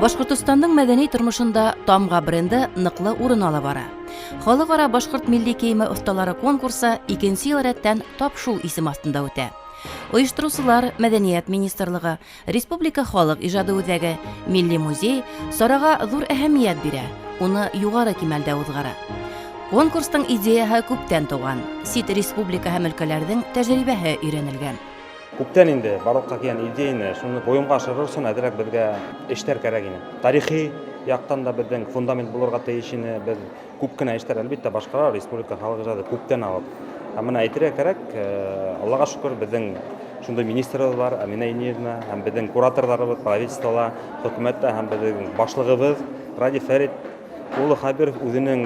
Башҡортостандың мәҙәни тормошонда Тамға бренды ныҡлы урын ала бара. Халыҡ-ара башҡорт милли кейеме оҫталары конкурсы икенсе йыл рәттән тап шул исем аҫтында үтә. Ойоштороусылар, Мәҙәниәт министрлығы, Республика халыҡ ижады үҙәге, Милли музей сараға ҙур әһәмиәт бирә, уны юғары кимәлдә уҙғара. Конкурстың идеяһы күптән тыуған, сит республика һәм өлкәләрҙең тәжрибәһе өйрәнелгән. Күптән инде барлыҡҡа килгән идеяны, шуны бойомға ашырыр өсөн әҙерәк беҙгә эштәр кәрәк ине. Тарихи яҡтан да беҙҙең фундамент булырға тейеш ине. Беҙ күп кенә эштәр, әлбиттә, башҡара республика халыҡ ижады күптән алып. Һәм бына әйтергә кәрәк, Аллаға шөкөр, беҙҙең шундай министрыбыҙ бар, Әминә Енеевна, һәм беҙҙең кураторҙарыбыҙ правительствола, хөкүмәттә, һәм беҙҙең башлығыбыҙ Радий Фәрит улы Хәбиров үҙенең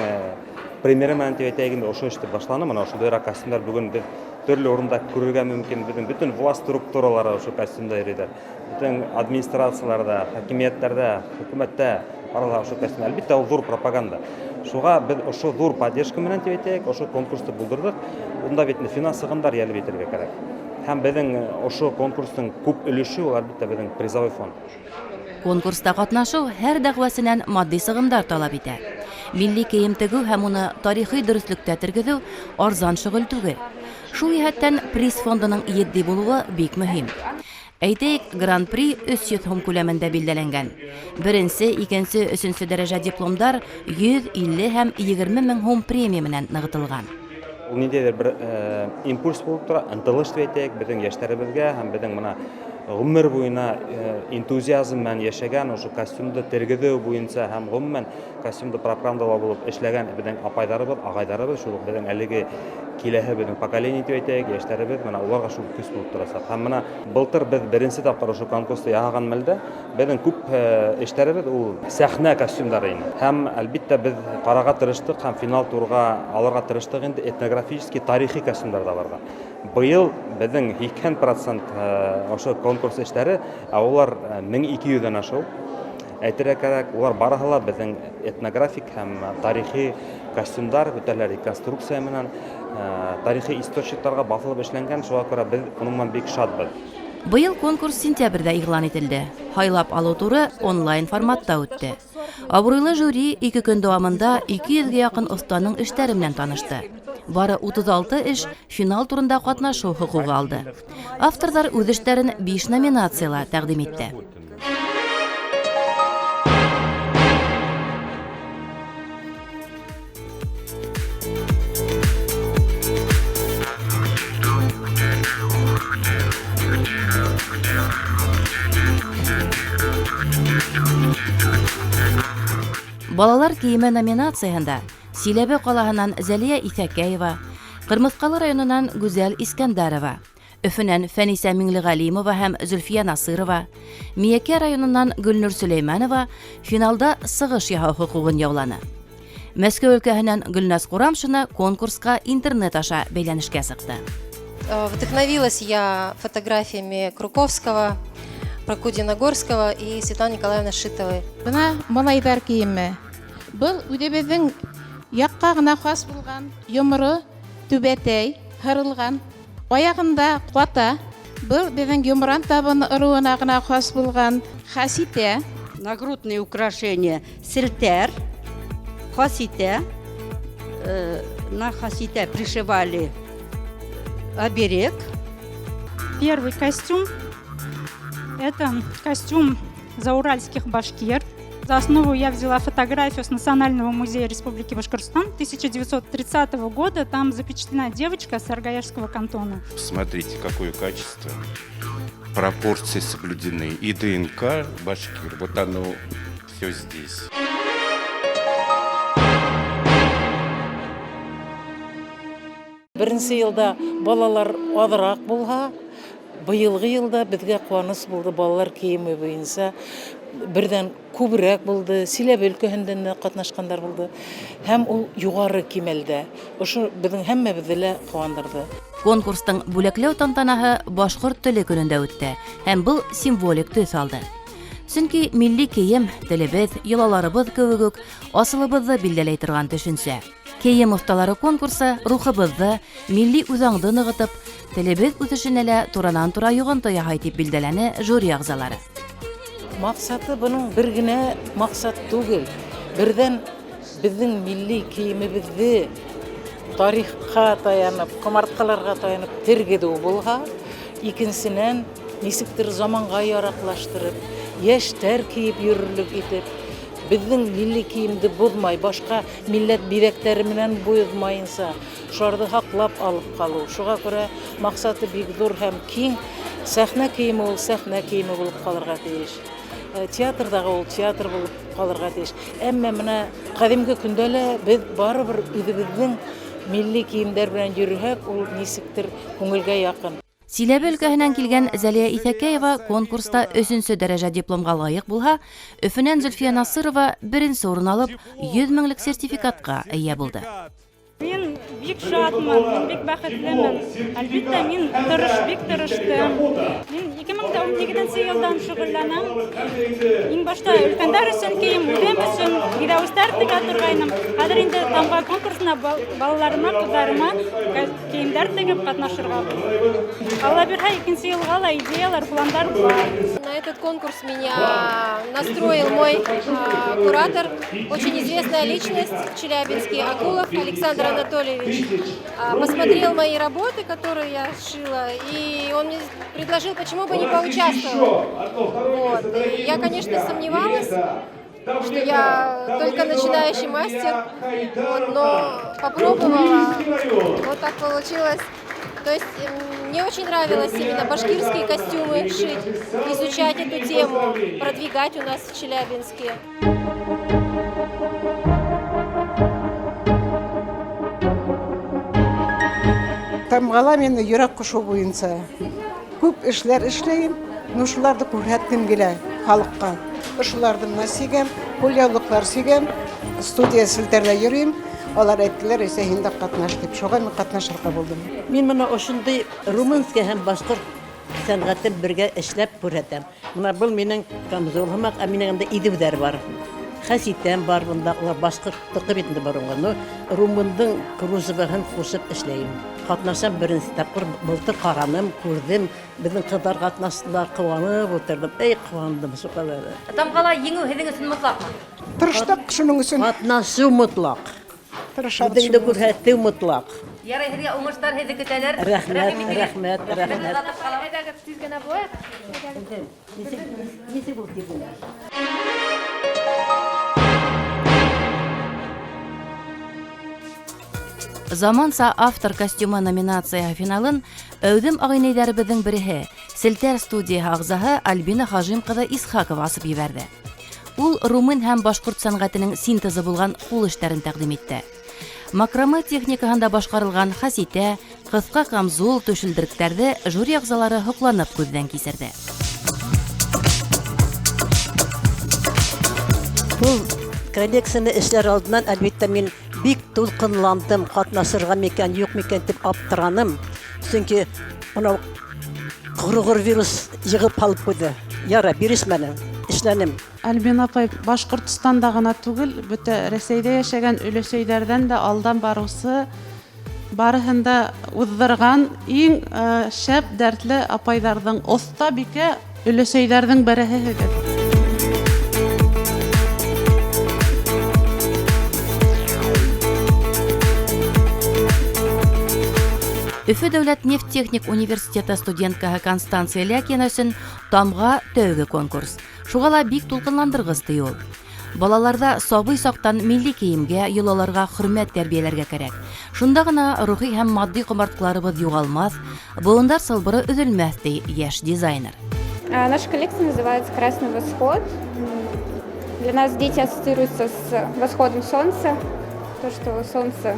примеры менән тип әйтәйек инде, ошо эште башланы. Мына ошондайыраҡ костюмдар бөгөн беҙ төрлө урында күрергә мөмкин. Беҙҙең бөтөн власть структуралары ошо костюмда йөрөйҙәр. Бөтөн администрацияларҙа, хакимиәттәрҙә, хөкүмәттә барыла ошо костюм. Әлбиттә, ул ҙур пропаганда. Шуға беҙ ошо ҙур поддержка менән тип әйтәйек, ошо конкурсты булдырҙыҡ. Унда бит финанс сығымдар йәлеп итергә кәрәк. Һәм беҙҙең ошо конкурстың күп өлөшө ул, әлбиттә, беҙҙең призовой фонд. Конкурста ҡатнашыу һәр дәғүәсенән матди сығымдар талап итә. Милли кейем тегеү һәм уны тарихи дөрөҫлөктә тергеҙеү арзан шөғөл түгел. Шул йәһәттән приз фондының етди булыуы бик мөһим. Әйтәйек, Гран-при 300 һум күләмендә билдәләнгән. Беренсе, икенсе, өсөнсө дәрәжә дипломдар 150 һәм 20 мең һум премия менән нығытылған. Ул ниндәйҙер бер импульс булып тора, ынтылыш тип әйтәйек, беҙҙең йәштәребеҙгә һәм беҙҙең мына ғүмер буйына энтузиазм менән йәшәгән ошо костюмды тергеҙеү буйынса һәм ғөмүмән костюмды пропагандалау булып эшләгән беҙҙең апайҙарыбыҙ, ағайҙарыбыҙ, шул уҡ беҙҙең әлеге киләһе беҙҙең поколение тип әйтәйек, йәштәребеҙ, мына уларға шул көс булып торасаҡ. Һәм мына былтыр беҙ беренсе тапҡыр ошо конкурсты яһаған мәлдә беҙҙең күп эштәребеҙ ул сәхнә костюмдары ине. Һәм әлбиттә беҙ ҡарарға тырыштыҡ һәм финал турға алырға тырыштыҡ инде этнографический тарихи костюмдарҙы алырға. Быйыл беҙҙең 80% ошо конкурс эштәре, ә улар 1200-дән ашыу. Әйтергә кәрәк, улар барыһы ла беҙҙең этнографик һәм тарихи костюмдар, бөтәләр реконструкция менән тарихи источниктарға баҫылып эшләнгән, шуға күрә беҙ уның менән бик шатбыҙ. Быйыл конкурс сентябрҙә иғлан ителде. Һайлап алыу туры онлайн форматта үтте. Абруйлы жюри 2 көн дауамында 200-гә яҡын оҫтаның эштәре менән танышты. Бары 36 эш финал турында ҡатнашыу хоҡуғы алды. Авторҙар үҙ эштәрен 5 номинацияла тәҡдим итте. Балалар кейеме номинацияһында Силәбе ҡалаһынан Зәлиә Иҫәкәева, Ҡырмыҫҡалы районынан Гүзәл Искәндәрова, Өфөнән Фәнисә Миңлеғәлимова һәм Зөлфиә Насырова, Миәкә районынан Гөлнур Сөләймәнова финалда сығыш яһау хоҡуғын яуланы. Мәскәү өлкәһенән Гөлназ Ҡурамшина конкурсҡа интернет аша бәйләнешкә сыҡты. Вдохновилась я фотографиями Круковского, Прокудина-Горского и Светланы Николаевны Шитовой. Бына малайҙар кейеме. Был үҙебеҙҙең яҡҡа ғына хас булған йоморо түбәтәй һырылған. Аяғында ҡата. Был беҙҙең йомран табын ырыуына ғына хас булған хаситә. Нагрудные украшения селтәр, хаситә. На хаситә пришивали оберег. Первый костюм – это костюм зауральских башкир. За основу я взяла фотографию с Национального музея Республики Башкортостан 1930 года. Там запечатлена девочка с Аргаяшского кантона. Смотрите, какое качество. Пропорции соблюдены. И ДНК башкир, вот оно все здесь. Беренсе йылда балалар аҙыраҡ булһа, быйылғы йылда беҙгә ҡыуаныс булды балалар кейеме буйынса. Берҙән күберәк булды, Силәбе өлкәһендән дә ҡатнашҡандар булды. Һәм ул юғары кимәлдә. Ошо беҙҙең һәммәбеҙҙе лә ҡыуандырҙы. Конкурстың бүләкләү тантанаһы башҡорт теле көнөндә үтте һәм был символик төҫ алды. Сөнки милли кейем, телебеҙ, йолаларыбыҙ кеүек үк асылыбыҙҙы билдәләй торған төшөнсә. Кейем оҫталары конкурсы рухыбыҙҙы, милли үҙаңды нығытып, телебеҙ үҫешенә лә туранан-тура йоғонто яһай, тип билдәләне жюри ағзалары. Маҡсаты бының бер генә маҡсат түгел. Берҙән беҙҙең милли кейемебеҙҙе тарихҡа таянып, ҡомартҡыларға таянып тергеҙеү булһа, икенсенән, нисектер заманға яраҡлаштырып, йәштәр кейеп йөрөрлөк итеп, беҙҙең милли кейемде боҙмай, башҡа милләт биҙәктәре менән буйҙмайынса, шуларҙы һаҡлап алып ҡалыу. Шуға күрә маҡсаты бик ҙур һәм киң. Сәхнә кейеме ул сәхнә кейеме булып ҡалырға тейеш. Э, театрҙағы ул театр булып ҡалырға тейеш. Әммә бына ҡәҙимге көндә лә беҙ барыбер үҙебеҙҙең милли кейемдәр белән йөрөһәк, ул нисектер күңелгә яҡын. Силәбе өлкәһенән килгән Зәлиә Иҫәкәева конкурста өсөнсө дәрәжә дипломға лайыҡ булһа, Өфөнән Зөлфиә Насырова беренсе урын алып, 100 меңлек сертификатҡа эйә булды. Мин бик шатмын, мин бик бәхетлемен. Әлбиттә, мин тырыш, бик тырыштым. Мин 2012 йылдан шөгыльләнәм. Иң башта өлкәндәр өсөн кейем, үҙем өсөн биҙәүестәр тегә торғайным. Хәҙер инде тамға конкурсына балаларыма, ҡыҙҙарыма кейемдәр тегеп ҡатнашырға. Алла бирһә, икенсе йылға ла идеялар, пландар бар. На этот конкурс меня настроил мой куратор, очень известная личность в Челябинске, Акулов Александр Анатольевич. Посмотрел мои работы, которые я шила, и он мне предложил, почему бы не поучаствовать. Вот. И я, конечно, сомневалась, что я только начинающий мастер, вот, но попробовала, вот так получилось. То есть мне очень нравилось именно башкирские костюмы шить, изучать эту тему, продвигать у нас в Челябинске. Тамғала мине йөрәк ҡушыу буйынса күп эшләр эшләйем, но шуларҙы күрһәткем килә халыҡҡа. Ошоларҙы мына сигәм, ҡулъяулыҡлар сигәм, студия селтәрҙә йөрөйөм. Алар әйттеләр, әсәй, һин дә ҡатнаш тип. Шуға мин ҡатнашырға булдым. Мин мына ошондай румынский һәм башҡорт сәнғәтен бергә эшләп күрһәтәм. Мына был минең камзол һымаҡ, ә минең анда иҙеүҙәр бар. Хәситәм бар бында, улар башҡорттоҡо бит инде боронғо. Но румындың кружеваһын ҡушып эшләйем. Ҡатнашам беренсе тапҡыр, былтыр ҡараным, күрҙем. Беҙҙең ҡыҙҙар ҡатнаштылар, ҡыуанып ултырҙым. Эй, ҡыуандым шул ҡәҙәр. Тамғала еңеү һеҙҙең өсөн мотлаҡмы? Тырыштыҡ шуның өсөн. Ҡатнашыу мотлаҡ. Тырышабыҙ Үҙеңде шуның өсөн. күрһәтеү мотлаҡ. Ярай, һеҙгә уңыштар, һеҙҙе көтәләр. Рәхмәт, рәхмәт, рәхмәт. Әйҙәгеҙ, тиҙ генә булайыҡ. Нисек булып китте? Заманса автор костюмы номинацияһы финалын әүҙем ағинәйҙәребеҙҙең береһе, Селтәр студияһы ағзаһы Альбина Хажим ҡыҙы Исхакова асып ебәрҙе. Ул румын һәм башҡорт сәнғәтенең синтезы булған ҡул эштәрен тәҡдим итте. Макраме техникаһында башҡарылған хаситә, ҡыҫҡа камзул, түшелдеректәрҙе жюри ағзалары һоҡланып күҙҙән кисерҙе. Был коллекцияны эшләр алдынан, әлбиттә, мин бик тулҡынландым, ҡатнашырға микән, юҡ микән тип аптыраным. Сөнки мынау ҡороғор вирус йығып һалып ҡуйҙы. Яра, бирешмәнем, эшләнем. Альбина апай Башҡортостанда ғына түгел, бөтә Рәсәйҙә йәшәгән өләсәйҙәрҙән дә алдан барыусы, барыһын да уҙҙырған иң шәп дәртле апайҙарҙың, оҫта бикә өләсәйҙәрҙең береһеһегеҙ. Өфө дәүләт нефть техник университеты студенткаһы Констанция Лякина өсөн тамға тәүге конкурс. Шуға ла бик тулҡынландырғыс ти ул. Балаларҙа сабый саҡтан милли кейемгә, йолаларға хөрмәт тәрбиәләргә кәрәк. Шунда ғына рухи һәм матди ҡомартҡыларыбыҙ юғалмаҫ, быуындар сылбыры өҙөлмәҫ, ти йәш дизайнер. Наша коллекция называется «Красный восход». Для нас дети ассоциируются с восходом солнца, то, что солнце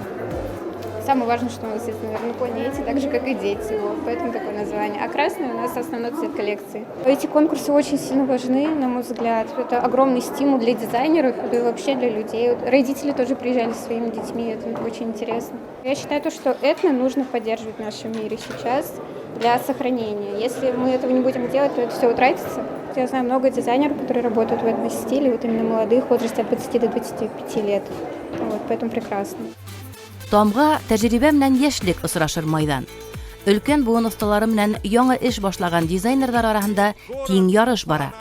самое важное, что у нас есть, наверное, на планете, так же, как и дети, поэтому такое название. А красный у нас основной цвет коллекции. Эти конкурсы очень сильно важны, на мой взгляд. Это огромный стимул для дизайнеров, да и вообще для людей. Родители тоже приезжали со своими детьми, это очень интересно. Я считаю, то, что этно нужно поддерживать в нашем мире сейчас для сохранения. Если мы этого не будем делать, то это все утратится. Я знаю много дизайнеров, которые работают в этом стиле, именно молодых, в возрасте от 20 до 25 лет. Поэтому прекрасно. Тамға тәжрибә менән йәшлек осрашыр майҙан. Өлкән буын осталары менән яңа эш башлаган дизайнерлар араһында тиң ярыш бара.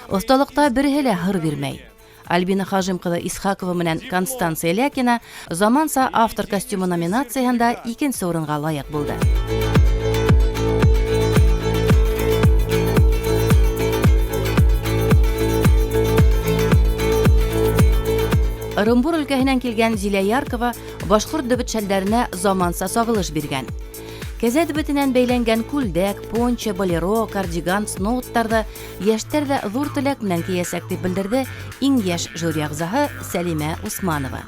Осталыкта береһе лә һыр бирмәй. Альбина Хажим кызы Исхакова менән Констанция Лякина заманса автор костюмы номинацияһында икенче урынга лаек булды. Ырымбур өлкәһеннән килгән Зилә Яркова башкорт дөбет шәлдәренә заманса сагылыш биргән. Кәзә дөбетеннән бәйләнгән күлдәк, пончо, болеро, кардиган, сноуттарда яшьтәр дә зур теләк белән киясәк, дип белдерде иң яшь жюри әгъзаһы Сәлимә Усманова.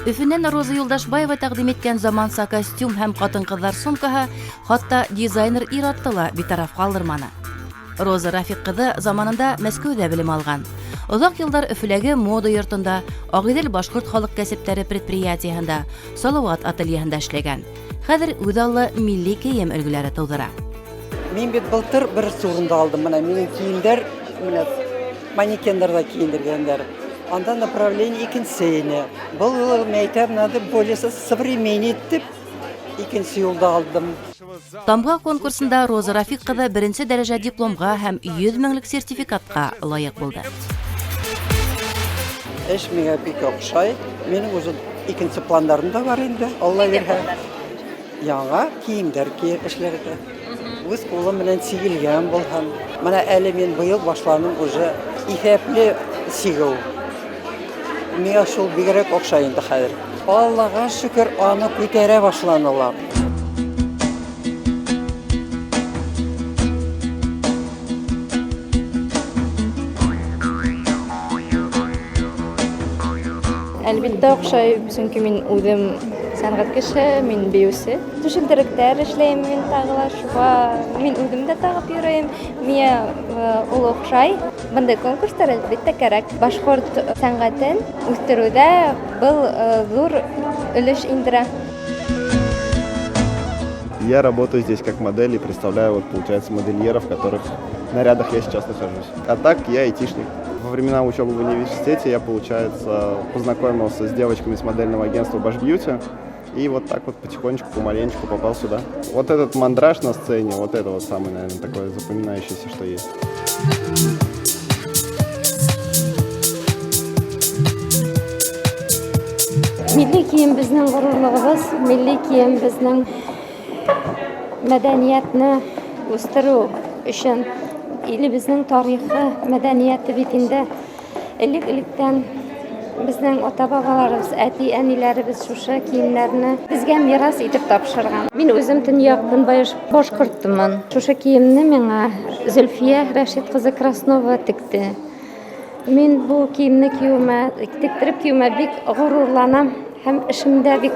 Өфөннән Роза Юлдашбаева тәкъдим иткән заманса костюм һәм хатын-кызлар сумкаһы хатта дизайнер ир-атты ла битараф калдырманы. Роза Рафик кызы заманында Мәскәүдә белем алган. Озак еллар Өфөләге мода йортында, Агыйдел башкорт халык кәсепләре предприятиеһында, Салават ательеһында эшләгән. Хәзер үзаллы милли кием өлгеләре тудыра. Мин бит былтыр бер урында алдым. Менә минем киемдәр, менә манекеннарда киендергәннәр. Анда направление икенче ине. Был юлы мин әйтәм, надо более современный дип икенче юлда алдым. Тамга конкурсында Роза Рафик кызы беренче дәрәҗә дипломга һәм 100 меңлек сертификатка лаек булды. Эш миңа бик охшай. Минем үзем икенче планнарым да бар инде, Алла бирһә. Яңа киемдәр эшләргә. Үз кулым белән чигелгән булһын. Менә әле мин быел башланым уже иҫәпле сигеү. Миңа шул бигрәк охшай инде хәзер. Аллага шөкер, аны күтәрә башланылар. Әлбиттә охшай, чөнки мин үзем сәнгать кеше, мин биюче. Түшелдеректәр эшләйм мин тагы ла, шуға мин үзем дә тагып йөрөйм. Миңа ул охшай. Бындай конкурстар әлбиттә кәрәк. Башкорт сәнгатен үҫтереүҙә был ҙур өлөш индерә. Я работаю здесь как модель и представляю, вот, получается, модельеров, в которых нарядах я сейчас нахожусь. А так я айтишник. Во времена учебы в университете я, получается, познакомился с девочками с модельного агентства Bash Beauty. И вот так вот потихонечку, помаленечку попал сюда. Вот этот мандраж на сцене, вот это вот самое, наверное, такое запоминающееся, что есть. Милли кием безнең горурлыгыбыз, милли кием безнең мәдәниятне үстерү өчен илебезнең тарихы, мәдәнияте бит инде элек-электән безнең ата-бабаларыбыз, әти-әниләребез шушы киемнәрне безгә мирас итеп тапшырган. Мин үзем төньяк көнбайыш башкортмын. Шушы киемне миңа Зөлфия Рәшит кызы Краснова текте. Мин бу киемне киюемә, тектереп киюемә бик горурланам һәм эшемдә бик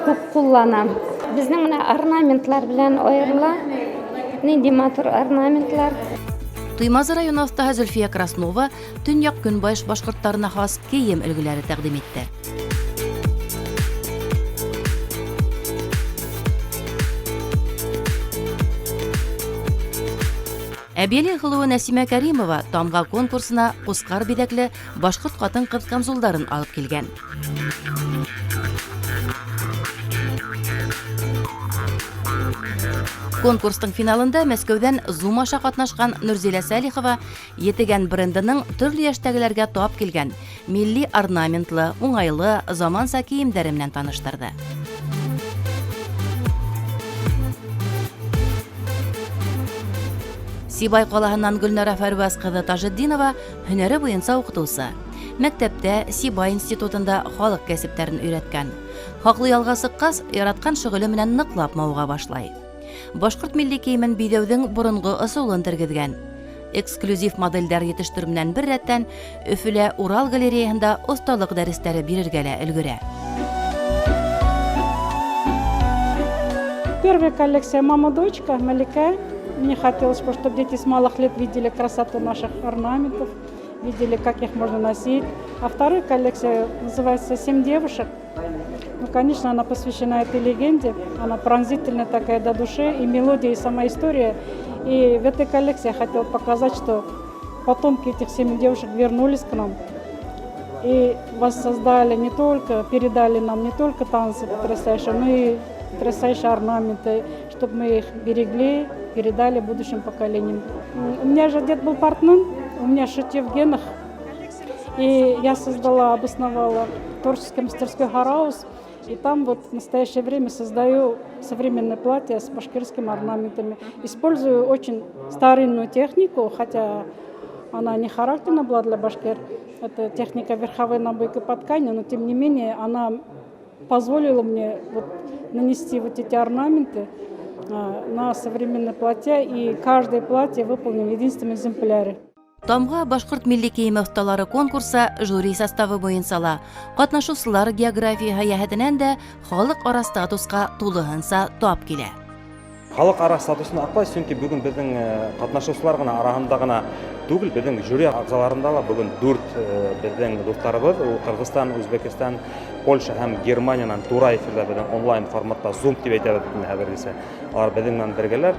күп кулланам. Безнең менә орнаментлар белән аерыла. Нинди матур орнаментлар. Туймазы районы остаһы Зөлфия Краснова төньяк көнбайыш башкортларына хас кием өлгеләре тәкъдим итте. Әбиәлил һылуы Нәсимә Кәримова тамга конкурсына кускар биҙәкле башҡорт ҡатын-ҡыҙ камзулдарын алып килгән. Конкурстың финалында Мәскәүҙән Zoom аша ҡатнашҡан Нурзилә Сәлихова Етегән брендының төрлө йәштәгеләргә тап килгән милли орнаментлы, уңайлы, заманса кейемдәре менән таныштырҙы. Сибай ҡалаһынан Гөлнара Фәрүәз ҡыҙы Тажетдинова һөнәре буйынса уҡытыусы. Мәктәптә Сибай институтында халыҡ кәсептәрен өйрәткән. Хаҡлы ялға сыҡҡас, яратҡан шөғөлө менән ныҡлап мауыға башлай. Башҡорт милли кейемен биҙәүҙең боронғо ысулын тергеҙгән. Эксклюзив моделдәр етештереү менән бер рәттән Өфөлә Урал галереяһында оҫталыҡ дәрестәре бирергә лә өлгөрә. Первая коллекция «Мама-дочка» Малика. Мне хотелось бы, чтобы дети с малых лет видели красоту наших орнаментов, видели, как их можно носить. А вторая коллекция называется «Семь девушек». Конечно, она посвящена этой легенде. Она пронзительная такая до души, и мелодия, и сама история. И в этой коллекции я хотела показать, что потомки этих 7 девушек вернулись к нам и воссоздали не только, передали нам не только танцы потрясающие, но и потрясающие орнаменты, Чтобы мы их берегли, передали будущим поколениям. У меня же дед был портным, у меня шитье в генах. И я создала, обосновала творческий мастерской «Хараус». И там вот в настоящее время создаю современное платье с башкирскими орнаментами. Использую очень старинную технику, хотя она не характерна была для башкир. Это техника верховой набойки по ткани, но тем не менее она позволила мне вот нанести вот эти орнаменты на современное платье, и каждое платье выполнено в единственном экземпляре. Тамга башкорт милли кейеме осталары конкурсы жюри составы буенча ла, катнашучылар географияһы йәһәтенән дә халыкара статуска тулыһынса тап килә. Халыкара статусын аҡлай, сөнки бөгөн беҙҙең ҡатнашыусылар ғына араһында ғына түгел, беҙҙең жюри ағзаларында ла бөгөн дүрт беҙҙең дуҫтарыбыҙ, ул Ҡырғыҙстан, Үзбәкстан, Польша һәм Германиянан тура эфирҙа беҙҙең онлайн форматта Zoom тип әйтәбеҙ инде хәҙергесә. Алар беҙҙең менән бергәләр.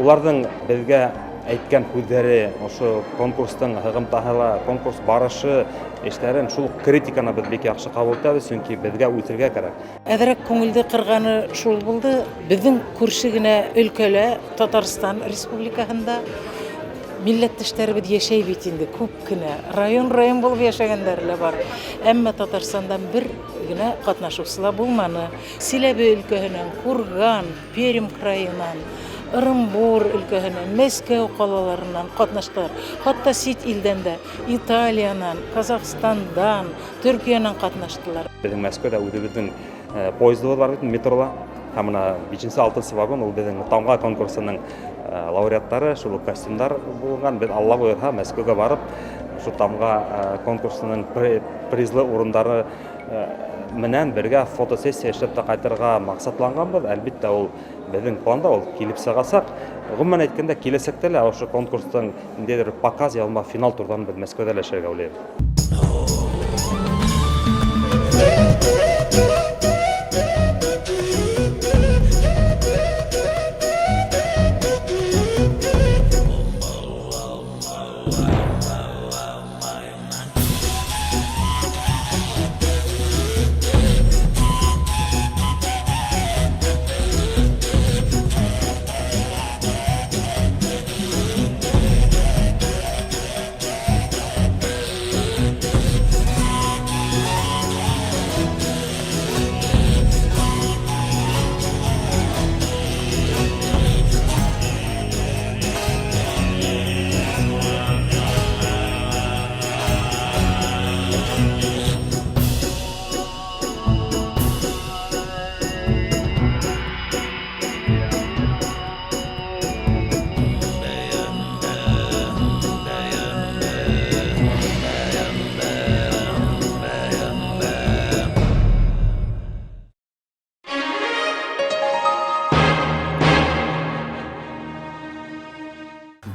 Уларҙың беҙгә әйткән һүҙҙәре, ошо конкурстың һығымтаһы ла, конкурс барышы эштәрен, шул критиканы беҙ бик яҡшы ҡабул итәбеҙ, сөнки беҙгә үҫергә кәрәк. Әҙерәк күңелде ҡырғаны шул булды. Беҙҙең күрше генә өлкәлә, Татарстан Республикаһында милләттәштәребеҙ йәшәй бит инде күп кенә. Район-район булып йәшәгәндәре лә бар. Әммә Татарстандан бер генә ҡатнашыусы ла булманы. Силәбе өлкәһенән, Курган, Пермь крайынан, Ырымбур өлкәһенән, Мәскәү ҡалаларынан ҡатнаштылар. Хатта сит илдән дә, Италиянан, Казахстандан, Төркиянән ҡатнаштылар. Беҙҙең Мәскәүҙә үҙебеҙҙең поездыбыҙ бар бит, метрола. Һәм бына бишенсе, алтынсы вагон ул беҙҙең Тамға конкурсының лауреаттары, шул уҡ костюмдар булған. Беҙ Алла бойорһа Мәскәүгә барып, шул Тамға конкурсының призлы урындары менән бергә фотосессия эшләп тә ҡайтырға маҡсатланғанбыҙ. Әлбиттә, ул беҙҙең планда ул килеп сығасаҡ. Ғөмүмән әйткәндә, киләсәктә лә ошо конкурстың ниндәйҙер показ я булмаһа финал турҙарын беҙ Мәскәүҙә лә эшләргә уйлайбыҙ.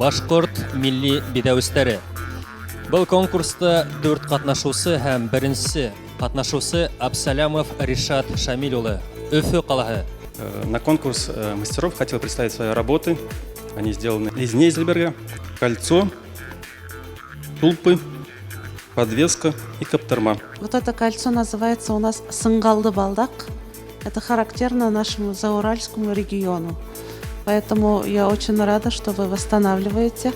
Башҡорт милли биҙәүестәре. Был конкурста дүрт ҡатнашыусы һәм беренсе ҡатнашыусы Абсалямов Ришат Шамил улы, Өфө ҡалаһы. На конкурс мастеров хотел представить свои работы. Они сделаны из Нейзельберга. Кольцо, тулпы, подвеска и каптырма. Вот это кольцо называется у нас сынгалды балдак. Это характерно нашему зауральскому региону. Поэтому я очень рада, что вы восстанавливаете.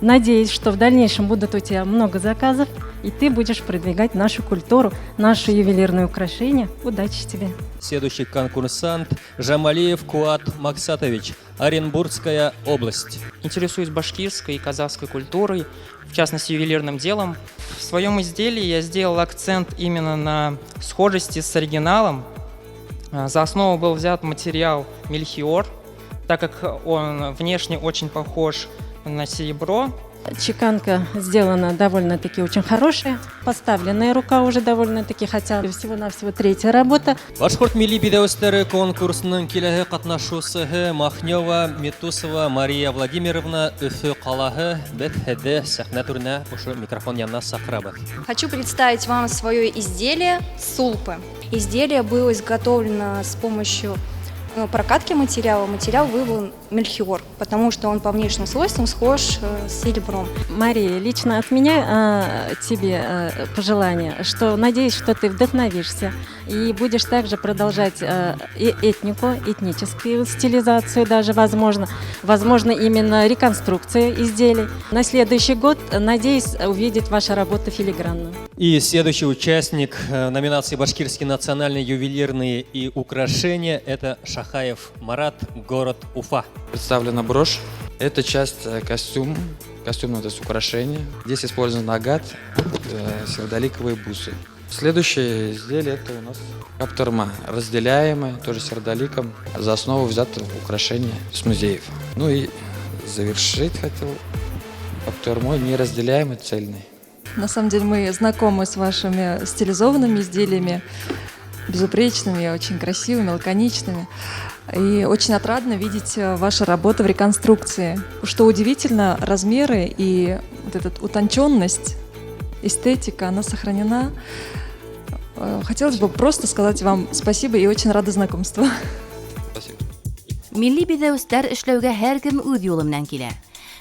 Надеюсь, что в дальнейшем будут у тебя много заказов, и ты будешь продвигать нашу культуру, наши ювелирные украшения. Удачи тебе! Следующий конкурсант Жамалиев Куат Максатович, Оренбургская область. Интересуюсь башкирской и казахской культурой, в частности ювелирным делом. В своем изделии я сделал акцент именно на схожести с оригиналом. За основу был взят материал мельхиор, так как он внешне очень похож на серебро. Чеканка сделана довольно-таки очень хорошая. Поставленная рука уже довольно-таки, хотя всего-навсего третья работа. Башҡорт милли биҙәүестәре конкурсының киләһе ҡатнашыусыһы Махнева Метусова Мария Владимировна, Өфө ҡалаһы. Беҙ һеҙҙе сәхнә түренә ошо микрофон янына саҡырабыҙ. Хочу представить вам свое изделие сулпы. Изделие было изготовлено с помощью Прокатки материала, материал выбран мельхиор, потому что он по внешним свойствам схож с серебром. Мария, лично от меня тебе пожелание, что надеюсь, что ты вдохновишься и будешь также продолжать и этнику, этническую стилизацию даже, возможно, именно реконструкцию изделий. На следующий год, надеюсь, увидеть вашу работу филигранную. И следующий участник номинации «Башкирские национальные ювелирные и украшения» – это Шахаев Марат, город Уфа. Представлена брошь. Это часть костюма, костюмного, то есть украшения. Здесь использован агат, сердоликовые бусы. Следующее изделие – это у нас каптырма, разделяемая, тоже сердоликом. За основу взято украшение с музеев. Ну и завершить хотел каптырмой неразделяемой, цельной. На самом деле мы знакомы с вашими стилизованными изделиями, безупречными, очень красивыми, лаконичными. И очень отрадно видеть ваши работы в реконструкции. Что удивительно, размеры и вот эта утонченность, эстетика, она сохранена. Хотелось бы просто сказать вам спасибо и очень рада знакомству. Спасибо. Милли биҙәүестәр эшләүгә һәр кем үҙ юлы менән килә.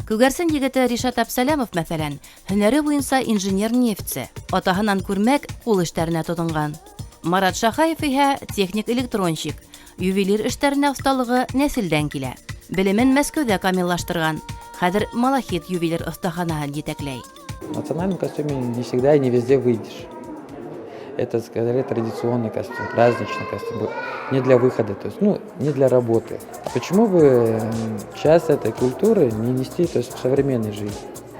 Күгәрсен егете Ришат Әпсәләмов, мәҫәлән, һөнәре буйынса инженер-нефтсе, атаһынан күрмәк ҡул эштәренә тотонған. Марат Шахаев иһә техник-электронщик, ювелир эштәренә оҫталығы нәҫелдән килә. Белемен Мәскәүҙә камиллаштырған, хәҙер Малахит ювелир оҫтаханаһын етәкләй. В национальном костюме не всегда и не везде выйдешь. Это, скорее, традиционный костюм, праздничный костюм, не для выхода, то есть, ну, не для работы. А почему бы часть этой культуры не нести, то есть, в современной жизни?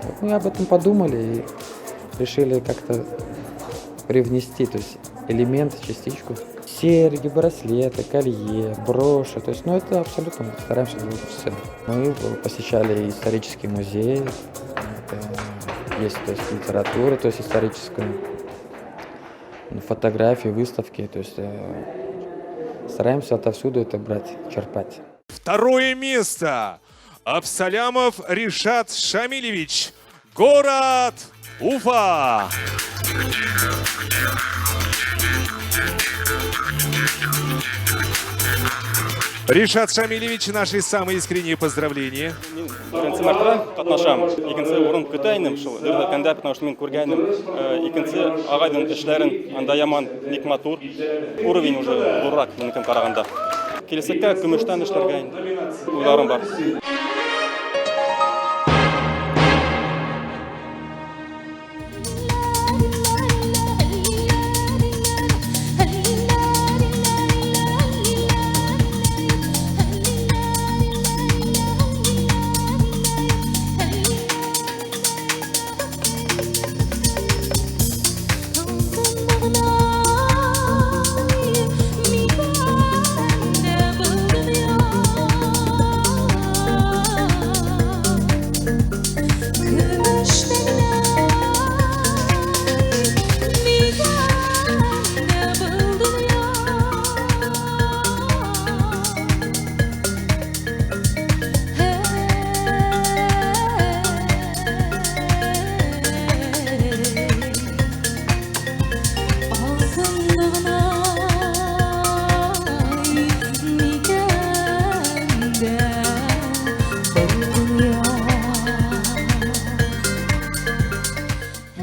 Вот мы об этом подумали и решили как-то привнести, то есть, элемент, частичку. Серьги, браслеты, колье, броши, то есть, ну, это абсолютно стараемся делать все. Мы посещали исторический музей, это есть, то есть, литература, то есть, историческую, фотографии, выставки, то есть стараемся отовсюду это брать, черпать. Второе место. Абсалямов Ришат Шамилевич. Город Уфа. Ришат Шамилевич, наши самые искренние поздравления. Беренсе мәртәбә ҡатнашам. Икенсе урын көтә инем шул. Дөрөҫ әйткәндә, потому что мин күргәйнем, икенсе ағайҙың эшләрен, анда яман бик матур. Уровень уже ҙурыраҡ минекен ҡарағанда. Киләсәккә көмөштән эшләргә инде уйларым бар.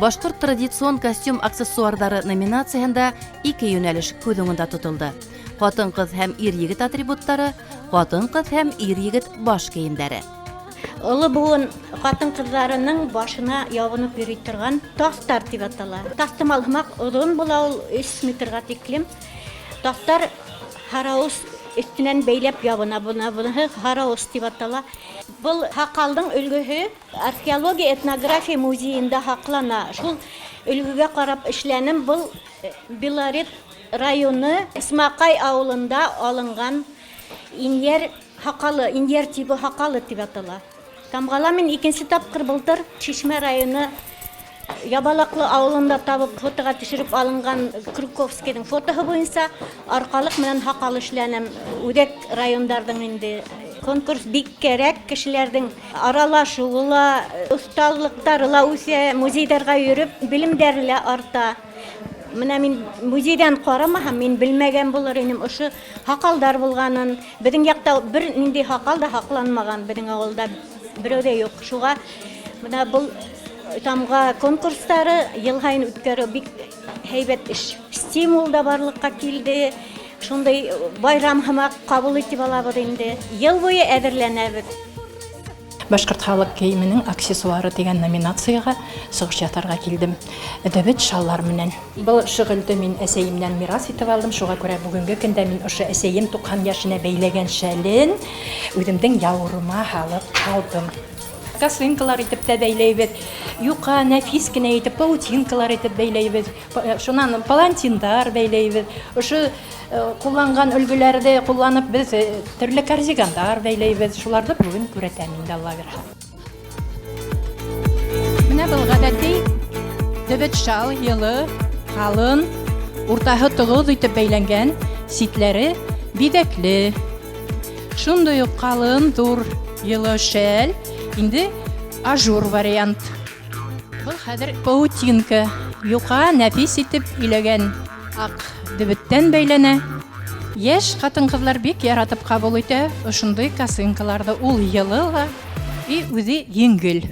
Башҡорт традицион костюм аксессуарҙары номинацияһында ике йүнәлеш күҙ уңында тотолдо. Ҡатын-ҡыҙ һәм ир-егет атрибуттары, ҡатын-ҡыҙ һәм ир-егет баш кейемдәре. Оло быуын ҡатын-ҡыҙҙарының башына ябынып йөрөй торған таҫтар тип атала. Таҫтымал һымаҡ оҙон була ул, 3 метрға тиклем. Таҫтар һарауыс өҫтөнән бәйләп ябына, быныһы һарауыс тип атала. Был һаҡалдың өлгөһө археология, этнография музейында һаҡлана. Шул өлгөгә ҡарап эшләнем. Был Белорет районы Исмаҡай ауылында алынған инйәр һаҡалы, инйәр тибы һаҡалы тип атала. Тамғала мин икенсе тапҡыр былтыр Шишмә районы Ябалаҡлы ауылында табып фотоға төшөрөп алынған Круковскийҙың фотоһы буйынса арҡалыҡ менән һаҡал эшләнем. Үҙәк райондарҙың инде конкурс бик кәрәк, кешеләрҙең аралашыуы ла, оҫталыҡтары ла үҫә, музейҙарға йөрөп белемдәре лә арта. Менә мин музейҙан ҡарамаһам, мин белмәгән булыр инем ошо һаҡалдар булғанын. Беҙҙең яҡта бер ниндәй һаҡал да һаҡланмаған, беҙҙең ауылда берәү ҙә юҡ. Шуға бына был тамға конкурстары йыл һайын үткәреү бик һәйбәт эш. Стимул да барлыҡҡа килде. Шундай байрам һымаҡ ҡабул итеп алабыҙ инде. Йыл буйы әҙерләнәбеҙ. Башҡорт халыҡ кейеменең аксессуары тигән номинацияға сығыш яһарға килдем. Дөбөт шаллар менән. Был шөғөлдө мин әсәйемдән мирас итеп алдым. Шуға күрә бөгөнгө көндә мин ошо әсәйем 90 йәшенә бәйләгән шәлен үҙемдең яурыма һалып алдым. Косынкалар итеп тә бәйләйбеҙ, юҡа, нәфис кенә итеп паутинкалар итеп бәйләйбеҙ, шунан палантиндар бәйләйбеҙ. Ошо ҡулланған өлгөләрҙе ҡулланып беҙ төрлө корзигандар бәйләйбеҙ. Шуларҙы бөгөн күрәтәм инде, Алла бирһә. Менә был ғәҙәти дөбөт шал, йылы, ҡалын, уртаһы тығыҙ итеп бәйләнгән, ситләре биҙәкле. Шундай уҡ ҡалын, ҙур, йылы шәл, инде ажур вариант. Был хәҙер паутинка, юҡа, нәфис итеп иләгән аҡ дөбөттән бәйләнә. Йәш ҡатын-ҡыҙҙар бик яратып ҡабул итә ошондай косынкаларҙы. Ул йылы ла и үҙе еңгел.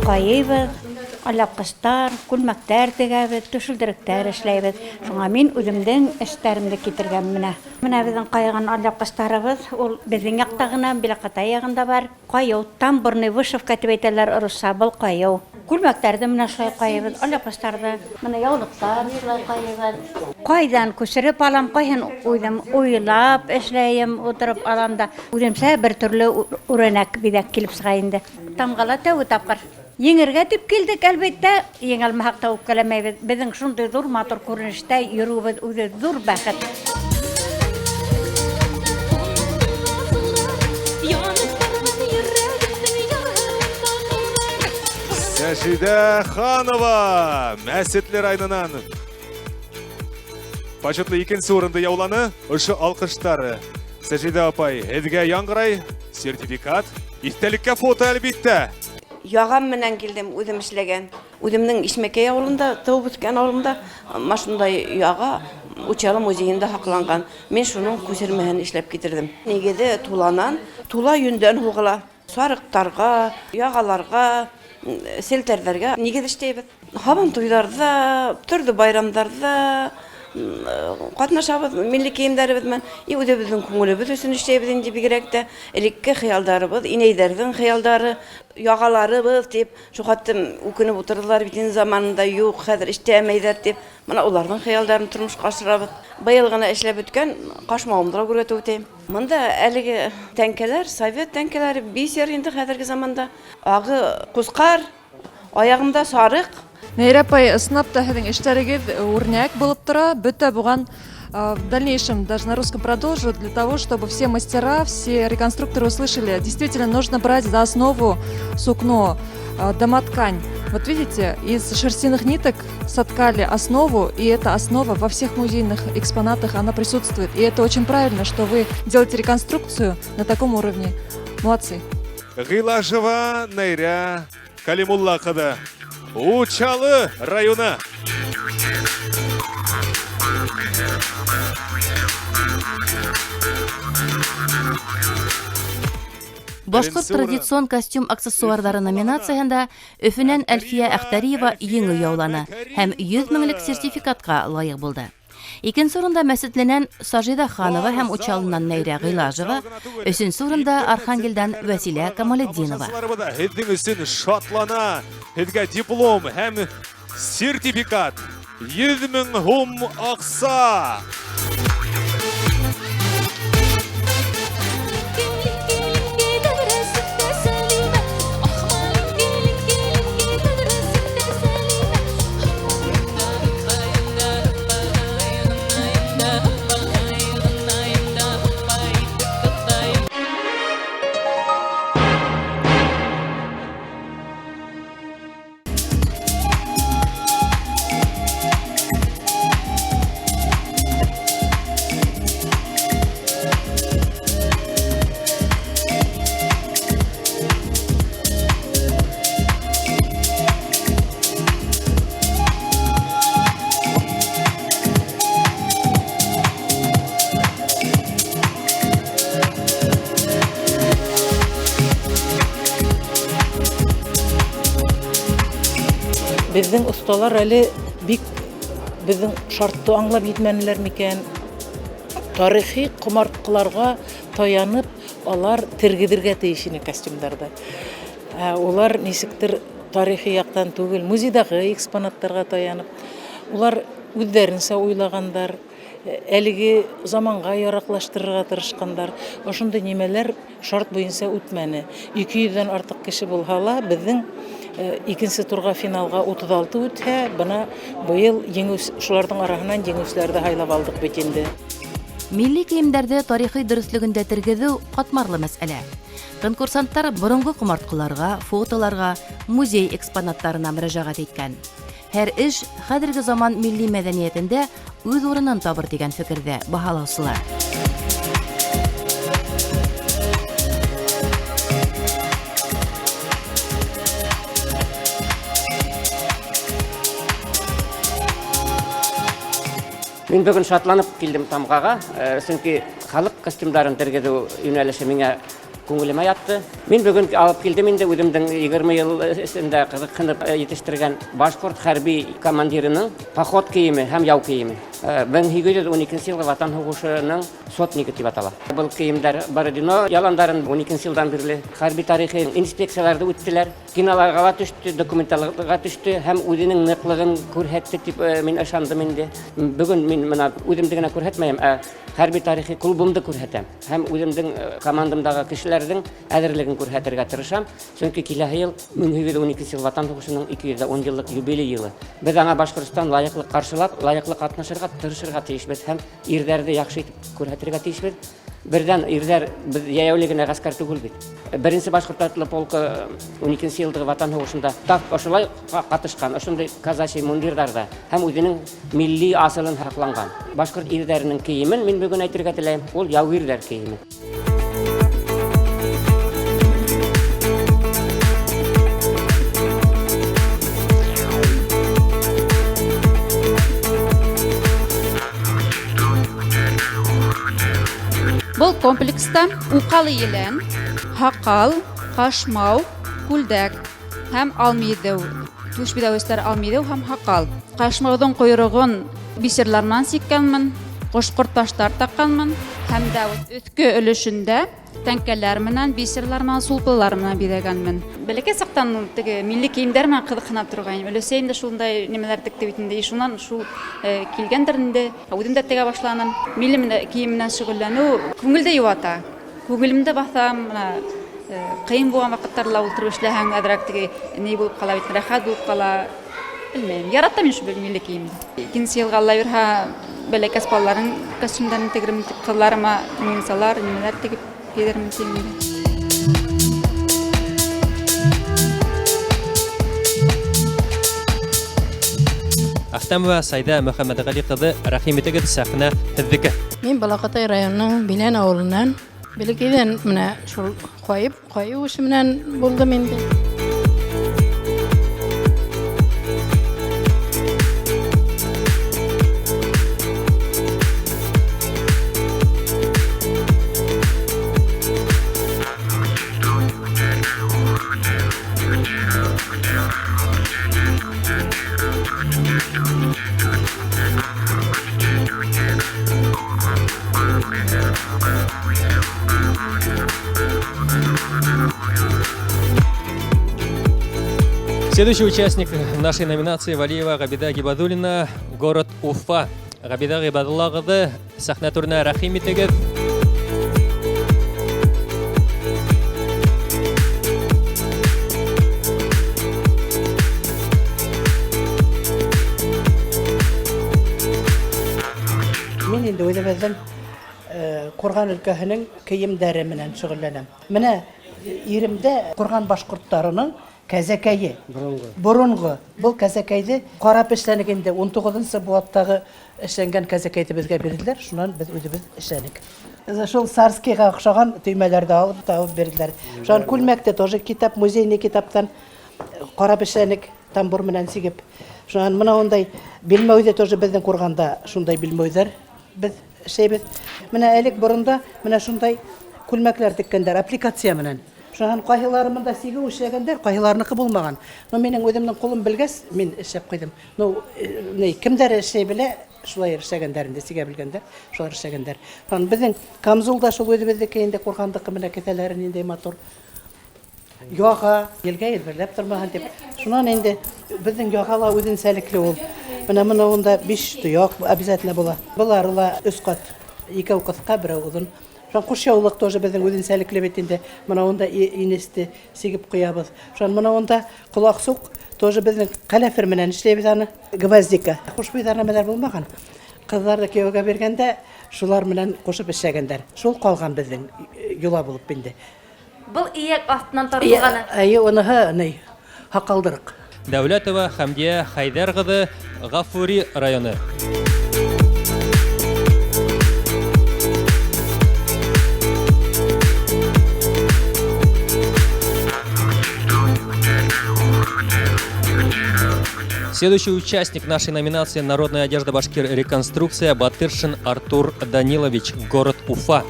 Ҡайыбыҙ, алъяпҡыстар, күлмәктәр тегәбеҙ, түшелдеректәр эшләйбеҙ. Шуңа мин үҙемдең эштәремде китергән менә. Менә беҙҙең ҡайған алъяпҡыстарыбыҙ, ул беҙҙең яҡта ғына, Белаҡатай яғында бар. Ҡайыу, тамбурный вышивка тип әйтәләр урыҫса, был ҡайыу. Күлмәктәрҙе менә шулай ҡайыбыҙ, алъяпҡыстарҙы, менә яулыҡтар шулай ҡайыбыҙ. Ҡайҙан күсереп алам, ҡайһын үҙем уйлап эшләйем, ултырып алам да. Үҙемсә бер төрлө үрәнәк биҙәк килеп сыға инде. Тамғала тәүге тапҡыр. Еңергә тип килдек, әлбиттә, еңә алмаһаҡ та үпкәләмәйбеҙ. Беҙҙең шундай ҙур матур күренештә йөрөүебеҙ үҙе ҙур бәхет. Сәжидә Ханова Мәсетле районынан почетлы икенсе урынды яуланы. Ошо алҡыштары Сәжидә апай һеҙгә яңғырай, сертификат, иҫтәлеккә фото әлбиттә. Яғам менән килдем, үҙем эшләгән. Үҙемдең Ишмәкәй ауылында, тыуып үҫкән ауылымда, машундай яға Учалы музейында һаҡланған. Мин шуның күсермәһен эшләп китерҙем. Нигеҙе туланан, тула йөндән һуғыла. Сарыҡтарға, яғаларға, селтәрҙәргә нигеҙ эшләйбеҙ. Һабан туйҙарҙа, төрлө байрамдарҙа ҡатнашабыҙ милли кейемдәребеҙ менән. И үҙебеҙҙең күңелебеҙ өсөн эшләйбеҙ инде бигерәк тә. Элекке хыялдарыбыҙ, инәйҙәрҙең хыялдары, яғаларыбыҙ тип, шул хәтлем үкенеп ултырҙылар бит инде заманында, юҡ, хәҙер эшләмәйҙәр тип. Бына уларҙың хыялдарын тормошҡа ашырабыҙ. Быйыл ғына эшләп бөткән ҡашмауымды ла күрһәтеп үтәйем. Бында әлеге тәңкәләр, совет тәңкәләре, бисер инде хәҙерге заманда. Ағы ҡусҡар, аяғында сарыҡ. Нәйрә апай, ысынлап та һеҙҙең эштәрегеҙ үрнәк булып тора. Бөтә булған, в дальнейшем даже на русском продолжу, для того, чтобы все мастера, все реконструкторы услышали. Действительно, нужно брать за основу сукно, домоткань. Вот видите, из шерстяных ниток соткали основу, и эта основа во всех музейных экспонатах, она присутствует. И это очень правильно, что вы делаете реконструкцию на таком уровне. Молодцы. Ғилажева Нәйрә Калимулла ҡыҙы. Учалы районы. Башҡорт традицион костюм аксессуарҙары номинацияһында Өфөнән Әлфиә Әхтәриева еңеү яуланы һәм 100 меңлек сертификатҡа лайыҡ булды. Икенсе урында Мәсетленән Сажида Ханова һәм Учалынан Нәйрә Ғилажева, өсөнсө урында Архангелдән Вәсилә Камалетдинова. Һеҙҙең өсөн шатлана, һеҙгә диплом һәм сертификат, 100 мең һум аҡса. Беҙҙең оҫталар әле бик беҙҙең шартты аңлап етмәнеләр микән? Тарихи ҡомартҡыларға таянып, алар тергеҙергә тейеш ине костюмдарҙы. Ә улар нисектер тарихи яҡтан түгел, музейҙағы экспонаттарға таянып, улар үҙҙәренсә уйлағандар, әлеге заманға яраҡлаштырырға тырышҡандар. Ошондай нимәләр шарт буйынса үтмәне. 200-дән артыҡ кеше булһа ла, беҙҙең икенсе турға финалға 36 үтһә, бына быйыл шуларҙың араһынан еңеүселәрҙе һайлап алдыҡ бит инде. Милли кейемдәрҙе тарихи дөрөҫлөгөндә тергеҙеү ҡатмарлы мәсьәлә. Конкурсанттар боронғо ҡомартҡыларға, фотоларға, музей экспонаттарына мөрәжәғәт иткән. Һәр эш хәҙерге заман милли мәҙәниәтендә үҙ урынын табыр тигән фекерҙә баһалаусылар. Мин бөгөн шатланып килдем Тамғаға, сөнки халыҡ костюмдарын тергеҙеү йүнәлеше миңә күңелемә ятты. Мин бөгөн алып килдем инде үҙемдең 20 йыл эсендә ҡыҙыҡһынып етештергән башҡорт хәрби командирының поход кейеме һәм яу кейеме. 1812 йылғы Ватан һуғышының сотнигы тип атала. Был кейемдәр Бородино яландарын 12 йылдан бирле хәрби тарихи инспекцияларҙы үттеләр. Киноларға ла төштө, документалға төштө һәм үҙенең ныҡлығын күрһәтте тип мин ышандым инде. Бөгөн мин бына үҙемде генә күрһәтмәйем, ә хәрби тарихи клубымды күрһәтәм һәм үҙемдең командамдағы кешеләрҙең әҙерлеген күрһәтергә тырышам. Сөнки киләһе йыл 1812 йыл Ватан һуғышының 210 йыллыҡ юбилей йылы. Беҙ аңа Башҡортостан лайыҡлы ҡаршылап, лайыҡлы ҡатнашырға тырышырға тейешбеҙ һәм ирҙәрҙе яҡшы итеп күрһәтергә тейешбеҙ. Берҙән ирҙәр беҙ йәйәүле генә ғәскәр түгел бит. Беренсе башҡорт атлы полкы 12 йылдығы Ватан һуғышында тап ошолай ҡатышҡан, ошондай казачий мундирҙарҙа һәм үҙенең милли асылын һаҡланған. Башҡорт ирҙәренең кейемен мин бөгөн әйтергә теләйем, ул яугирҙәр кейеме. Был комплекста уҡалы елән, һаҡал, ҡашмау, күлдәк һәм алмиҙеү, түш биҙәүестәр алмиҙеү һәм һаҡал. Ҡашмауҙың ҡойроғон бисерлар менән сиккәнмен, ҡош-ҡорт таштар таҡҡанмын һәм дә өҫкө өлөшөндә тәңкәләр менән, бисерлар менән, сулпылар менән биҙәгәнмен. Бәләкәй саҡтан теге милли кейемдәр менән ҡыҙыҡһына торғайным. Өләсәйем дә шундай нимәләр текте бит инде, шунан шул килгәндер инде. Үҙем дә тегә башланым. Милли кейем менән шөғөлләнеү күңелде йыуата. Күңелемде баҫам, бына ҡыйын булған ваҡыттарҙа ултырып эшләһәң, әҙерәк теге ни булып ҡала бит, рәхәт булып ҡала. Белмәйем, яратам мин шул милли кейемде. Икенсе йылға Алла бирһә, бәләкәс балаларҙың костюмдарын тегермен тип, ҡыҙҙарыма муйынсалар, нимәләр тегеп кейҙермен тип инде. Әхтәмова Сайҙа Мөхәммәтғәли ҡыҙы, рәхим итегеҙ, сәхнә һеҙҙеке. Мин Балаҡатай районының Билән ауылынан. Бәләкәйҙән менә шул ҡайып, ҡайыу эше менән булдым инде. Следующий участник нашей номинации Валиева Габида Гибадуллина, город Уфа. Габида Гибадулла ҡыҙы, сәхнә түренә рәхим итегеҙ. Мин инде үҙебеҙҙең Ҡурған өлкәһенең кейемдәре менән шөғөлләнәм. Менә иремдә Ҡурған башҡорттарының кәзәкәйе. Боронғо. Боронғо. Был кәзәкәйҙе ҡарап эшләнек инде. 19-нсы быуаттағы эшләнгән кәзәкәйҙе беҙгә бирҙеләр. Шунан беҙ үҙебеҙ эшләнек. Шул царскийға оҡшаған төймәләрҙе алып табып бирҙеләр. Шунан күлмәкте тоже китап, музейный китаптан ҡарап эшләнек, тамбур менән сигеп. Шунан мына ундай билмәүҙе тоже беҙҙең Ҡурғанда шундай билмәүҙәр беҙ эшләйбеҙ. Менә элек боронда менә шундай күлмәкләр теккәндәр аппликация менән. Шунан ҡайһылары монда сигеү эшләгәндәр, ҡайһыларыныҡы булмаған. Но минең үҙемдең ҡулым белгәс, мин эшләп ҡуйҙым. Ну, ни, кемдәр эшләй белә, шулай эшләгәндәр инде, сигә белгәндәр, шулар эшләгәндәр. Шунан беҙҙең камзул да шул үҙебеҙҙеке инде, ҡурғандыҡы, менә кеҫәләре ниндәй матур. Яға, елгә елберләп тормаһын тип. Шунан инде беҙҙең яға ла үҙенсәлекле ул. Менә мына унда 5 тояҡ обязательно була. Былары ла 3 ҡат, икәү ҡыҫҡа, берәү оҙон. Шунан ҡушъяулыҡ тоже беҙҙең үҙенсәлекле бит инде. Мына унда инесте сигеп ҡуябыҙ. Шунан мына унда ҡолаҡсуҡ тоже беҙҙең ҡәләфер менән эшләйбеҙ аны. Гвоздика. Хушбуйҙар нәмәләр булмаған. Ҡыҙҙарҙы кейәүгә биргәндә шулар менән ҡушып эшләгәндәр. Шул ҡалған беҙҙең йола булып инде. Был эйәк аҫтынан тартылғаны. Эйе, уныһы ни, һаҡалдырыҡ. Дәүләтова Хәмдиә Хәйҙәр ҡыҙы, Ғафури районы. Следующий участник нашей номинации «Народная одежда башкир. Реконструкция» Батыршин Артур Данилович, город Уфа.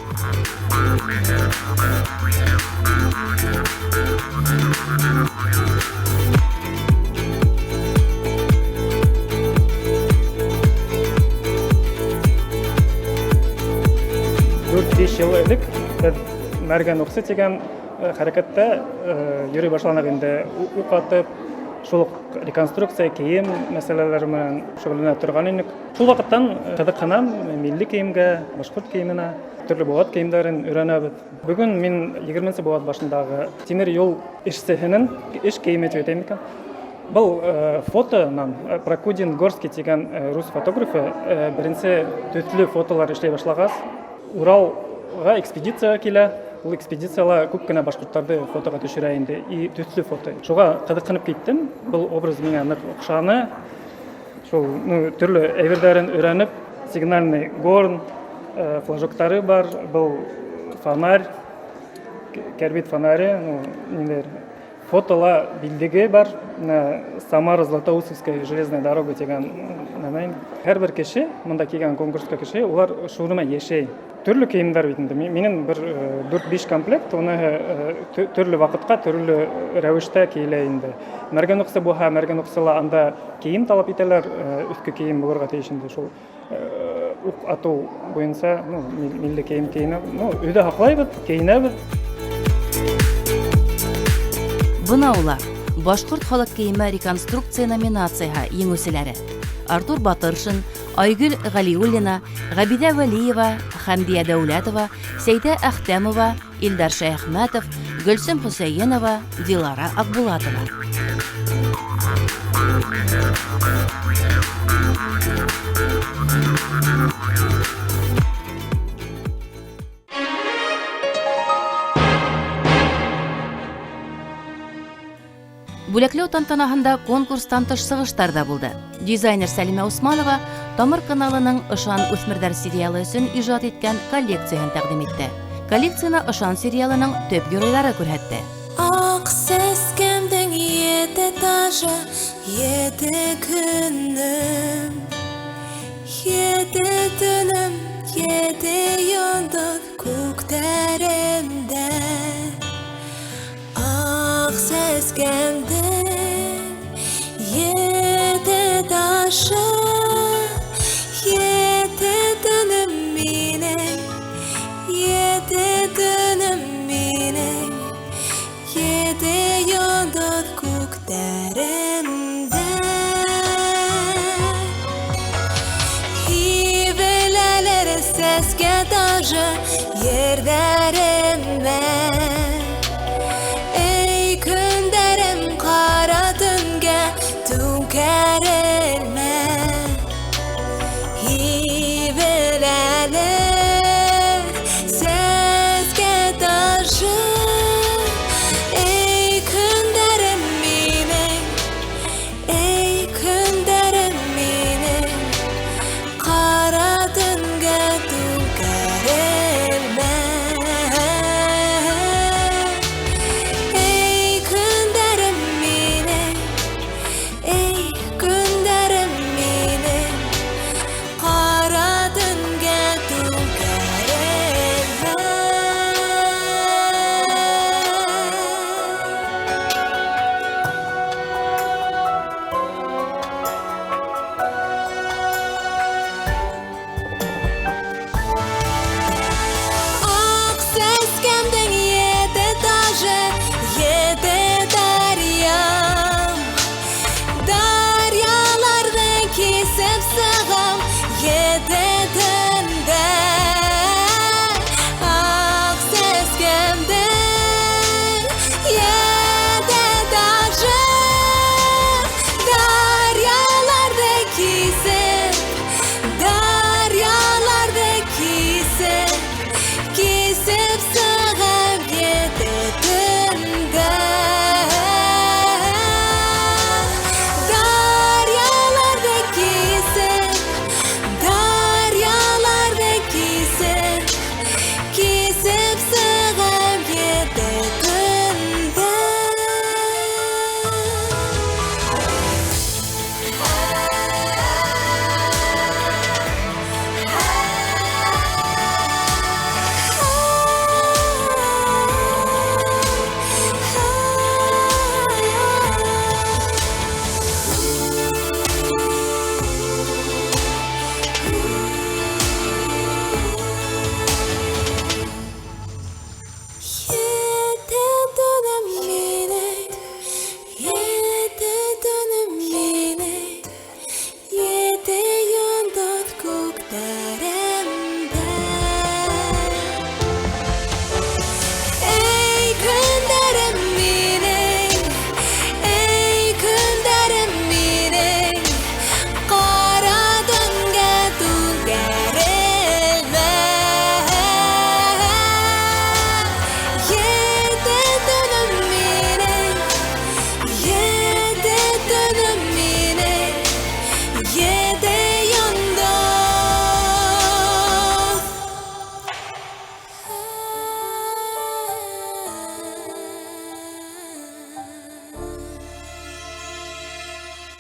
Дүрт-биш йыл элек беҙ Мәргән уҡсы тигән хәрәкәттә йөрөй башланыҡ инде. Уҡ атып, шул уҡ реконструкция, кейем мәсьәләләре менән шөғөлләнә торған инек. Шул ваҡыттан ҡыҙыҡһынам милли кейемгә, башҡорт кейеменә, төрлө быуат кейемдәрен өйрәнәбеҙ. Бөгөн мин егерменсе быуат башындағы тимер юл эшсеһенең эш кейеме тип әйтәйем икән. Был фотонан Прокудин Горский тигән рус фотографы беренсе төҫлө фотолар эшләй башлағас, Уралға экспедицияға килә. Ул экспедицияла күп кенә башҡорттарҙы фотоға төшөрә инде, и төҫлө фото. Шуға ҡыҙыҡһынып киттем. Был образ миңә ныҡ оҡшаны. Шул, төрлө әйберҙәрен өйрәнеп, сигнальный горн, флажоктары бар, был фонарь, кәрбит фонаре, ниндәйҙер фотола билдеге бар. Менә Самара Златоустовская железная дорога тигән нәмә инде. Һәр бер кеше, мында килгән конкурсҡа кеше, улар шул нәмә йәшәй. Төрлө кейемдәр бит инде. Минең бер дүрт-биш комплект, уны төрлө ваҡытҡа, төрлө рәүештә кейелә инде. Мәргән уҡсы булһа, мәргән уҡсыла анда кейем талап итәләр, өҫкө кейем булырға тейеш инде. Шул уҡ атыу буйынса, милли кейем кейенә, өйҙә һаҡлайбыҙ, кейенәбеҙ. Бына улар башҡорт халыҡ кейеме реконструкция номинацияһы еңеүселәре: Артур Батыршин, Айгөл Ғәлиуллина, Ғәбиҙә Вәлиева, Хәмдиә Дәүләтова, Сәйҙә Әхтәмова, Илдар Шәйәхмәтов, Гөлсөм Хөсәйенова, Дилара Аҡбулатова. Бүләкләү тантанаһында конкурстан тыш сығыштар ҙа булды. Дизайнер Сәлимә Усманова Тамыр каналының Ышан үҫмерҙәр сериалы өсөн ижад иткән коллекцияһын тәҡдим итте. Коллекцияны Ышан сериалының төп геройҙары күрһәтте. Аҡ сәскәмдең ете тажы, ете көнөм, ете төнөм, ете йондоҙ күктәремдә. Аҡ сәскәмдең ете ташы, ете төнөм минең, ете төнөм минең, ете йондоҙ күктәремдә. Һибеләләр сәскә тажы ерҙәремә. Эй, көндәрем ҡара төнгә түңкәрелмә. Һибеләләр сәскә тажы. Эй, көндәрем минең, эй, көндәрем минең, ҡара төнгә түңкәрелмә.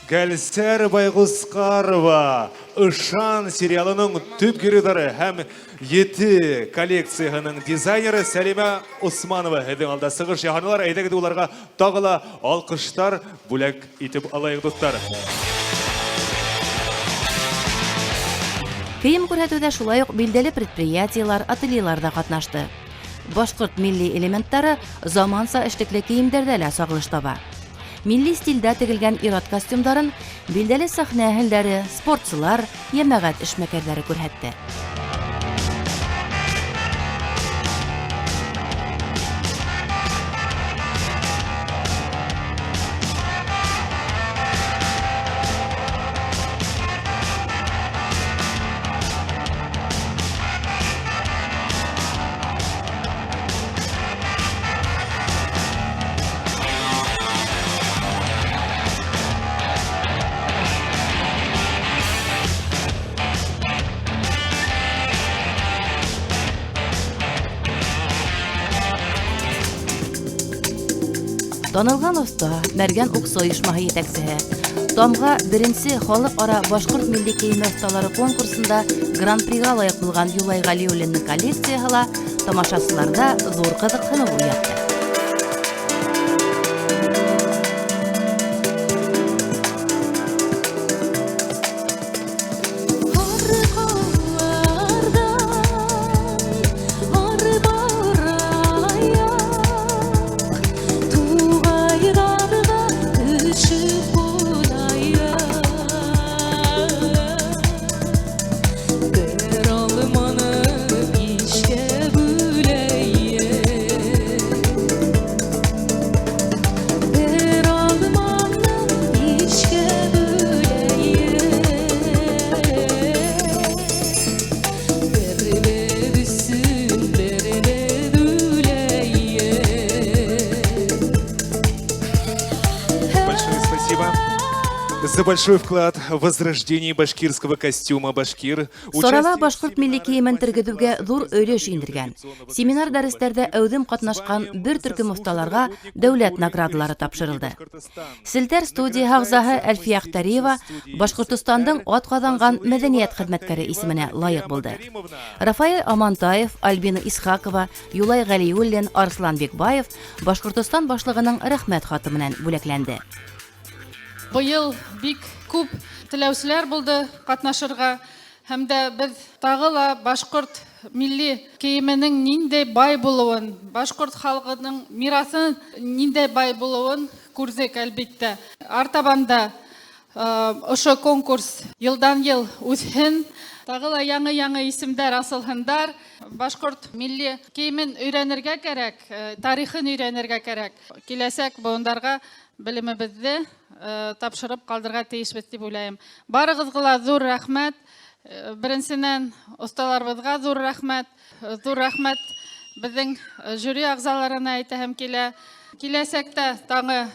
Гәлсәр Байғусҡарова, Ышан сериалының төп геройҙары һәм ете коллекцияһының дизайнеры Сәлимә Усманова һеҙҙең алда сығыш яһанылар. Әйҙәгеҙ уларға тағы ла алҡыштар бүләк итеп алайыҡ, дуҫтар. Кейем күрһәтеүҙә шулай уҡ билдәле предприятиелар, ательелар ҙа ҡатнашты. Башҡорт милли элементтары заманса эшлекле кейемдәрҙә лә сағылыш таба. Милли стилдә тегелгән ир-ат костюмдарын билдәле сәхнә әһелдәре, спортсылар, йәмәғәт эшмәкәрҙәре күрһәтте. Танылған оҫта, Мәргән Уҡсы ойошмаһы етәксеһе. Тамға беренсе халыҡ-ара башҡорт милли кейеме оҫталары конкурсында гран-приға лайыҡ булған Юлай Ғәлиуллиндың коллекцияһы ла тамашасыларҙа ҙур ҡыҙыҡһыныу уятты. За большой вклад в возрождение башкирского костюма башкир. Сарала башҡорт милли кейемен тергеҙеүгә ҙур өлөш индергән. Семинар дәрестәрҙә әүҙем ҡатнашҡан бер төркөм оҫталарға дәүләт наградалары тапшырылды. Селтәр студия ағзаһы Әлфиә Әхтәриева Башҡортостандың атҡаҙанған мәҙәниәт хеҙмәткәре исеменә лайыҡ булды. Рафаэль Амантаев, Альбина Исхакова, Юлай Ғәлиуллин, Арслан Бикбаев Башҡортостан башлығының рәхмәт хаты менән бүләкләнде. Быйыл бик күп теләүселәр булды ҡатнашырға, һәм дә беҙ тағы ла башҡорт милли кейеменең ниндәй бай булыуын, башҡорт халҡының мираҫын ниндәй бай булыуын күрҙек, әлбиттә. Артабан да ошо конкурс йылдан-йыл үҫһен, тағы ла яңы-яңы исемдәр асылһындар. Башҡорт милли кейемен өйрәнергә кәрәк, тарихын өйрәнергә кәрәк. Киләсәк быуындарға белемебеҙҙе тапшырып ҡалдырға тейешбеҙ тип уйлайым. Барығыҙға ла ҙур рәхмәт. Беренсенән, оҫталарыбыҙға ҙур рәхмәт. Ҙур рәхмәт беҙҙең жюри ағзаларына әйтәһем килә. Киләсәктә тағы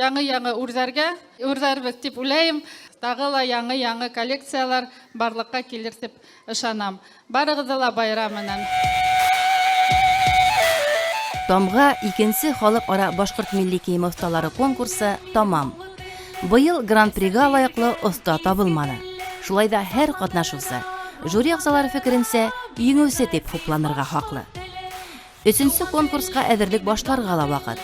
яңы-яңы үрҙәргә үрҙәрбеҙ тип уйлайым. Тағы ла яңы-яңы коллекциялар барлыҡҡа килер тип ышанам. Барығыҙҙы ла байрам менән. Тамға икенсе халыҡ-ара башҡорт милли кейеме оҫталары конкурсы тамам. Быйыл гран-приға лайыҡлы оҫта табылманы. Шулай ҙа һәр ҡатнашыусы жюри ағзалары фекеренсә еңеүсе тип хупланырға хаҡлы. Өсөнсө конкурсҡа әҙерлек башларға ла ваҡыт.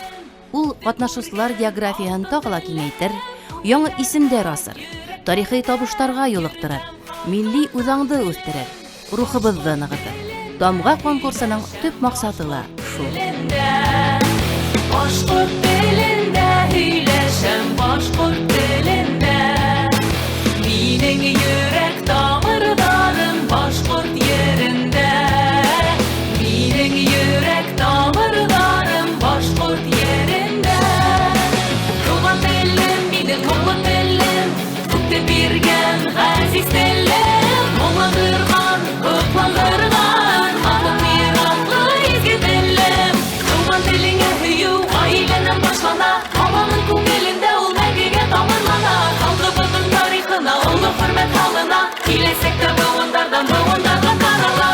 Ул ҡатнашыусылар географияһын тағы ла киңәйтер, яңы исемдәр асыр, тарихи табыштарға юлыҡтырыр, милли үҙаңды үҫтерер, рухыбыҙҙы нығытыр. Тамға конкурсының төп маҡсаты ла шул. Башҡорт телендә һөйләшәм, башҡорт телендә. Минең йөрәк тамырҙарым башҡорт ерендә. Минең йөрәк тамырҙарым башҡорт ерендә. Туған телем, минең моңло телем, күкте биргән ғәзиз телем. Моңландырған, һоҡландырған, халыҡ мираҫлы изге телем. Туған телеңә һөйөү ғаиләнән башлана, баланың күңелендә ул мәңгегә тамырлана. Халҡыбыҙҙың тарихына оло хөрмәт һалына, киләсәктә быуындарҙан быуындарға тарала.